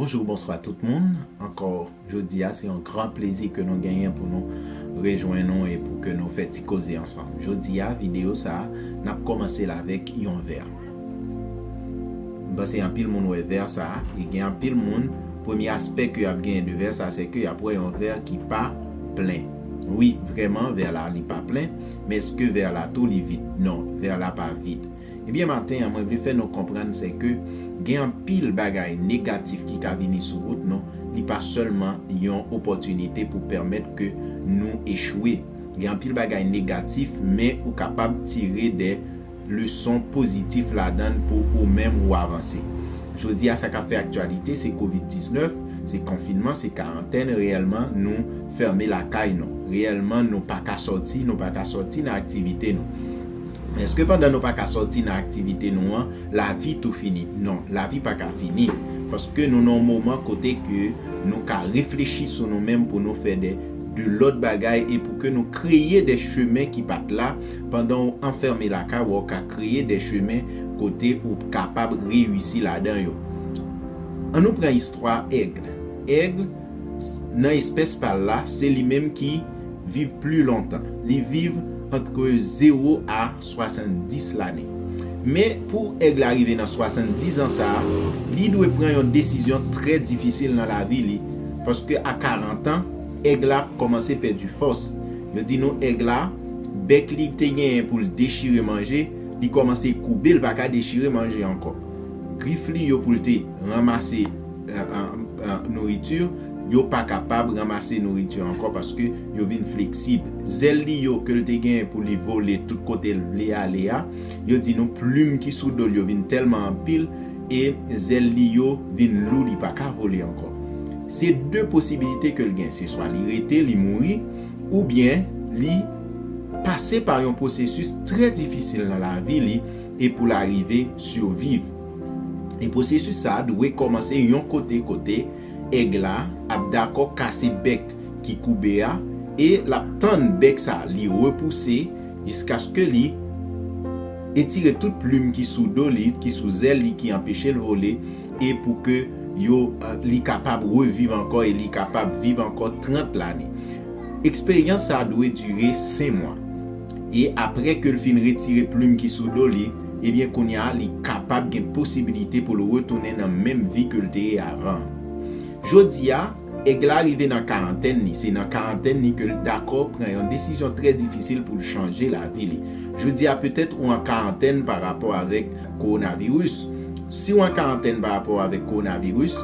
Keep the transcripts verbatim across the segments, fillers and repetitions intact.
Bonjou, bonswa tout moun. Ankò jodi a, se yon gran plezi ke nou genyen pou nou rejwenn nou e pou ke nou fè ti koze ansanm. Jodi a, videyo sa a, n ap kòmanse l avèk yon vè. M panse anpil moun wè vè sa a, e gen anpil moun, premye aspè ke y ap genyen de vè sa a, se ke y ap wè yon vè ki pa plen. Wi, vrèman, vè la, li pa plen, men èske vè la tou, li vid? Non, vè la pa vid. Ebyen, maten an, mwen vle fè nou konprann se ke gen anpil bagay negatif ki ka vini sou wout nou, li pa sèlman yon opòtinite pou pèmèt ke nou echwe. Gen anpil bagay negatif, men ou kapab tire de leson pozitif ladan l pou ou menm ou avanse. Jodi a, sa k ap fè aktyalite, se kovid diznèf, se konfinman, se karantèn. Reyèlman, nou fèmen lakay nou. Reyèlman, nou pa ka sòti, nou pa ka sòti nan aktivite nou. Men èske pandan nou pa ka sòti nan aktivite nou an, lavi tou fini? Non, lavi pa ka fini. Paske nou nan yon moman kote ke nou ka reflechi sou nou menm pou nou fè de, de lòt bagay e pou ke nou kreye de chemen ki pa t la. Pandan w anfèmen lakay ou, w ka kreye de chemen kote ou kapab reyisi ladan yo. Ann nou pran istwa èg. Èg, nan espès pa l la, se li menm ki viv pli lontan. Li viv antre zewo a swasanndis lane. Men pou èg la rive nan swasanndis an sa a, li dwe pran yon desizyon trè difisil nan lavi li, paske a karant an, èg la kòmanse pèdi fòs. Yo di nou èg la, bèk li te genyen pou l dechire manje, li kòmanse koube, l pa ka dechire manje ankò. Grif li yo pou l te ranmase, eh, eh, eh, nouriti, yo pa kapab ranmase nouriti ankò paske yo vin fleksib. Zèl li yo ke l te genyen pou li vole tout kote l vle ale a, yo di nou plim ki sou do l yo vin tèlman anpil e zèl li yo vin lou, li pa ka vole ankò. Se de posibilite ke l gen, se swa li rete, li mouri, oubyen li pase pa yon pwosesis trè difisil nan lavi li e pou l arive siviv. E pwosesis sa a dwe kòmanse yon kote, kote èg la ap dakò kase bèk ki koube a, e l ap tann bèk sa a li repouse jiskaske li etire tout plim ki sou do li, ki sou zèl li, ki anpeche l vole, e pou ke yo, eh, li kapab reviv ankò e li kapab viv ankò trant lane. Eksperyans sa a dwe dire senk mwa. E apre ke l fin retire plim ki sou do li, ebyen kounye a, li kapab gen posibilite pou l retounen nan menm vi ke l te ye avan. Jodi a, èg la rive nan karantèn li, se nan karantèn li ke l dakò pran yon desizyon trè difisil pou l chanje lavi li. Jodi a, petèt ou an karantèn pa rapò avèk kowonaviris. Si w an karantèn pa rapò avèk kowonaviris,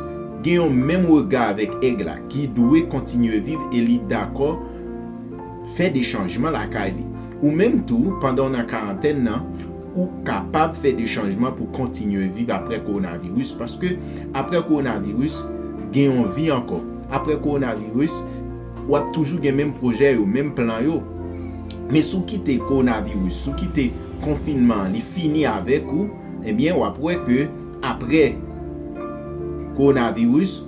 gen yon menm rega avèk èg la, ki dwe kontinye viv e li dakò fè de chanjman lakay li. Ou menm tou, pandan w nan karantèn nan, ou kapab fè de chanjman pou kontinye viv apre kowonaviris, paske apre kowonaviris, gen yon vi ankò. Apre kowonaviris, w ap toujou gen menm pwojè yo, menm plan yo. Men si w kite kowonaviris, si w kite konfinman an, li fini avèk ou, ebyen, w ap wè ke apre kowonaviris,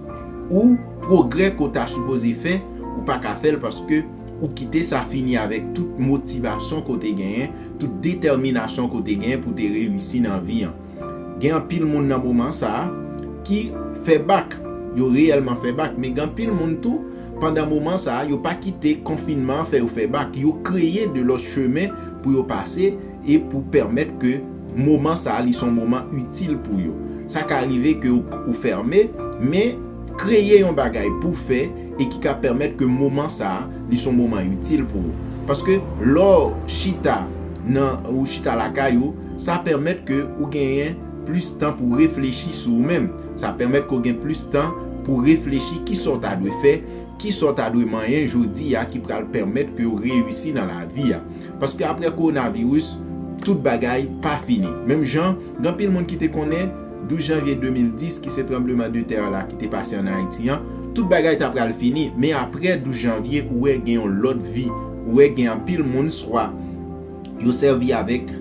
ou pwogrè ke w ta sipoze fè, ou pa ka fè l paske ou kite sa fini avèk tout motivasyon ke w te genyen, tout detèminasyon ke w te genyen pou w te reyisi nan vi an. Gen anpil moun nan moman sa a ki fè bak, yo reyèlman fè bak, men gen anpil moun tou, pandan moman sa a, yo pa kite konfinman an fè yo fè bak, yo kreye de lòt chemen pou yo pase e pou pèmèt ke moman sa a, li se yon moman itil pou yo. Sa ka rive ke ou, ou fèmen, men kreye yon bagay pou w fè e ki ka pèmèt ke moman sa a, li se yon moman itil pou ou. Paske lè w chita nan, ou chita lakay ou, sa pèmèt ke ou genyen plis tan pou reflechi sou ou menm. Sa pèmèt ke w gen plis tan pou reflechi kisa w ta dwe fè, kisa w ta dwe manyen jodi a ki pral pèmèt ke w reyisi nan lavi a. Paske apre kowonaviris, tout bagay pa fini. Menm jan, gen anpil moun ki te konnen douz janvye de mil dis, ki se tranbleman de tè la ki te pase ann Ayiti an, tout bagay ta pral fini. Men apre douz janvye, ou wè gen yon lòt vi. Ou wè gen anpil moun, swa yo sèvi avèk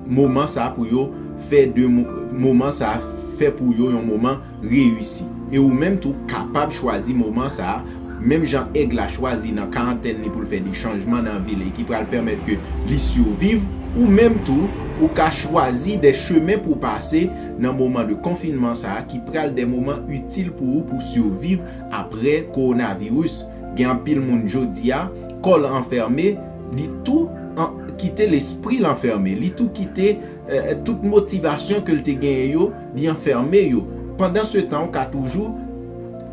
moman sa a pou yo fè de mo-, moman sa a fè pou yo yon moman reyisi. E ou menm tou kapab chwazi moman sa a, Menm jan èg la chwazi nan karantèn li pou l fè de chanjman nan vi l e ki pral pèmèt ke li siviv, ou menm tou, ou ka chwazi de chemen pou w pase nan moman de konfinman sa a ki pral de moman itil pou ou pou siviv apre kowonaviris. Gen anpil moun jodi a, kò l anfème, li tou an, kite lespri l anfème, li tou kite eh, tout motivasyon ke l te genyen yo, li anfème yo. Pandan se tan, ou ka toujou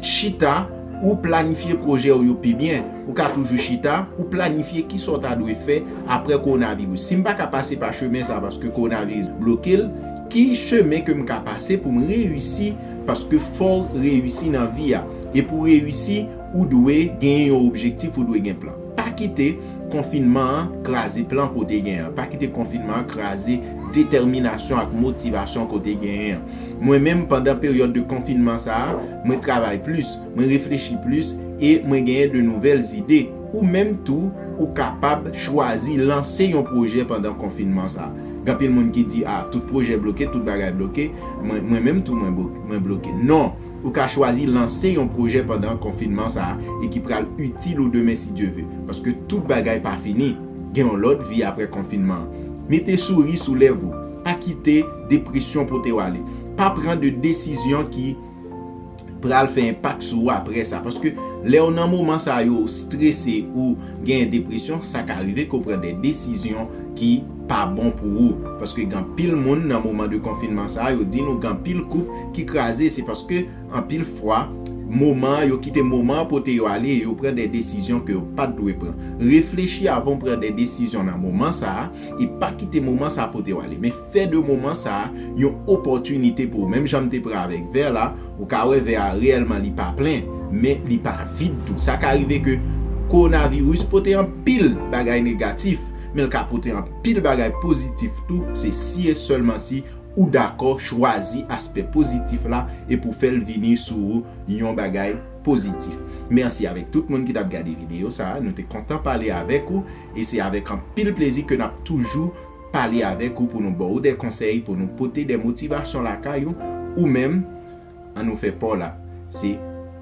chita, ou planifye pwojè w yo pi byen. Ou ka toujou chita, ou planifye kisa w ta dwe fè apre kowonaviris. Si m pa ka pase pa chemen sa paske kowonaviris bloke l, ki chemen ke m ka pase pou m reyisi? Paske fò w reyisi nan vi a. E pou w reyisi, ou dwe genyen yon objektif, ou dwe gen plan. Pa kite konfinman an kraze plan ke w te genyen an. Pa kite konfinman an kraze detèminasyon ak motivasyon ke w te genyen an. Mwen menm, pandan peryòd de konfinman sa a, mwen travay plis, mwen reflechi plis e mwen genyen de nouvèl ide. Ou menm tou, ou kapab chwazi lanse yon pwojè pandan konfinman sa a. Gen anpil moun ki di, "A, tout pwojè bloke, tout bagay bloke." Mwen, mwen menm tou, mwen blo-, mwen bloke. Non, ou ka chwazi lanse yon pwojè pandan konfinman sa a e ki pral itil ou demen si Dye ve. Paske tout bagay pa fini. Gen yon lòt vi apre konfinman an. Mete souri sou lèv ou. Pa kite depresyon pote w ale. Pa pran de desizyon ki pral fè enpak sou ou apre sa. Paske lè w nan moman sa yo, ou strese, ou gen depresyon, sa ka rive ke w pran de desizyon ki pa bon pou ou. Paske gen anpil moun nan moman de konfinman sa yo, di nou gen anpil koup ki kraze, se paske anpil fwa, moman an, yo kite moman an pote yo ale e yo pran de desizyon ke yo pa t dwe pran. Reflechi avan w pran de desizyon nan moman sa a e pa kite moman sa a pote w ale. Men fè de moman sa a yon opòtinite pou ou. Menm jan m te pran avèk vè la, ou ka wè vè a reyèlman li pa plen, men li pa vid tou. Sa ka rive ke kowonaviris pote anpil bagay negatif, men l ka pote anpil bagay pozitif tou, se si e sèlman si ou dakò chwazi aspè pozitif la e pou fè l vini sou ou yon bagay pozitif. Mèsi avèk tout moun ki t ap gade videyo sa a. Nou te kontan pale avèk ou e se avèk anpil plezi ke n ap toujou pale avèk ou pou nou ba w de konsèy, pou nou pote de motivasyon lakay ou. Ou menm, ann nou fè pa w la. Se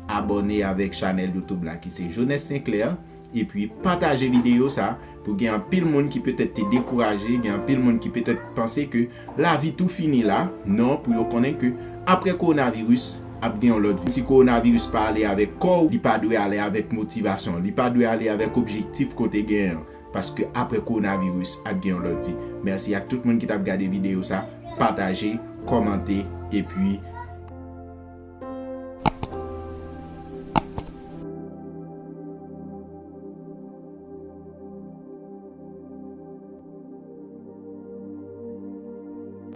abòne avèk chanèl YouTube la ki se Jones Sinclair. Epi pataje videyo sa pou gen anpil moun ki petèt te dekouraje, gen anpil moun ki petèt panse ke lavi tou fini la. Non, pou yo konnen ke apre kowonaviris, ap gen yon lòt vi. Si kowonaviris pa ale avèk kò w, li pa dwe ale avèk motivasyon, li pa dwe ale avèk objektif ke w te genyen an. Paske apre kowonaviris, ap gen yon lòt vi. Mèsi ak tout moun ki t ap gade videyo sa. Pataje, kòmante, epi